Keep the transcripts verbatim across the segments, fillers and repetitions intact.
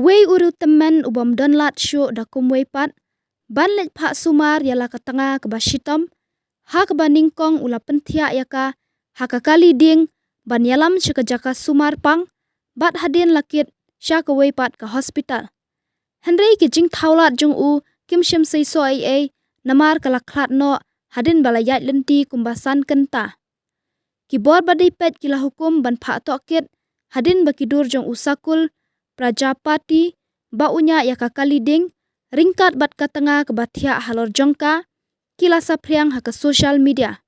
Uwei u riewtymmen u bym don lad shuh da kumwei pat ban leit phah sumar ïa la ka tnga kaba shitom, ha kaba nyngkong u la pynthiah ïa ka ha ka kali dieng ban ïalam sha ka jaka sumar pang, bad hadien la kit sha kawei pat ka hospital. Hynrei ki jingthaw lad jong u kim shym seisoh ei ei, namar ka la khlad noh hadien ba la ïaid lynti kumba san kynta. Ki bor ba dei peit ki la hukum ban phah tohkit hadien ba ki dur jong u Sakul Prajapati ba u ñiah ïa ka kali dieng ryngkat bad ka tnga kaba thiah halor jong ka, ki la saphriang ha ka social media.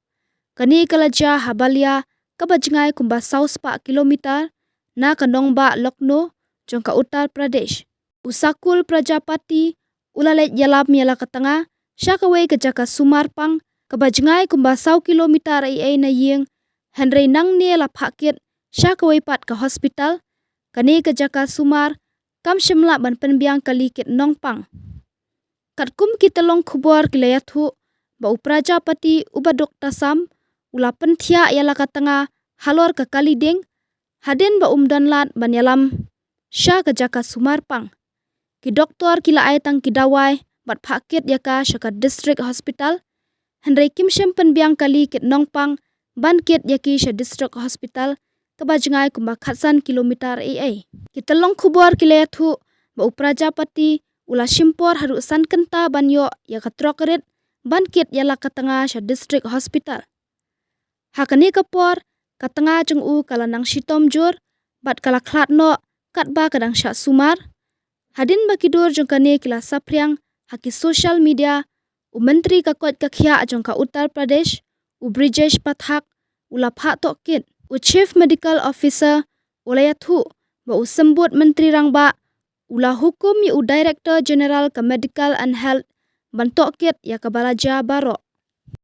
Kane ka la jia ha Balia, kaba jngai kumba saw spah kilometer na ka nongbah Lucknow jong ka Uttar Pradesh. U Sakul Prajapati u la leit ïalam ïa la ka tnga sha kawei ka jaka sumar pang, kaba jngai kumba saw kilometer ei ei na ïing, hynrei nangne la phah kit sha kawei pat ka hospital. Kane ka jaka sumar kam shym lah ban pynbiang kali kit nongpang. Katkum ki tyllong khubor ki la ïathuh ba u Prajapati uba duk tasam u la pynthiah ïa la ka tnga halor ka kali dieng, hadien ba um don lad ban ïalam sha ka jaka sumar pang. Ki doktor ki la ai tang ki dawai bad phah kit ïa ka sha ka district hospital, hynrei kim shym pynbiang kali kit nongpang ban kit ïa ki sha district hospital, kaba jngai kumba khatsan kilometer ei ei. Ki tyllong khubor ki la ïathuh ba u Prajapati u la shim por haduh san kynta ban ïoh ïa ka trok rit ban kit ïa la ka tnga sha district hospital. Ha kane ka por, ka tnga jong u ka la nang shitom jur bad ka la khlad noh katba ka dang shah sumar. Hadien ba ki dur jong kane ki la saphriang ha ki social media, u Myntri ka koit ka khiah jong ka Uttar Pradesh, u Brijesh Pathak, u la phah tohkit. U Chief Medical Officer u la ïathuh ba u Symbud Myntri Rangbah u la hukum ïa u Director General ka Medical and Health ban tohkit ïa kaba la jia baroh.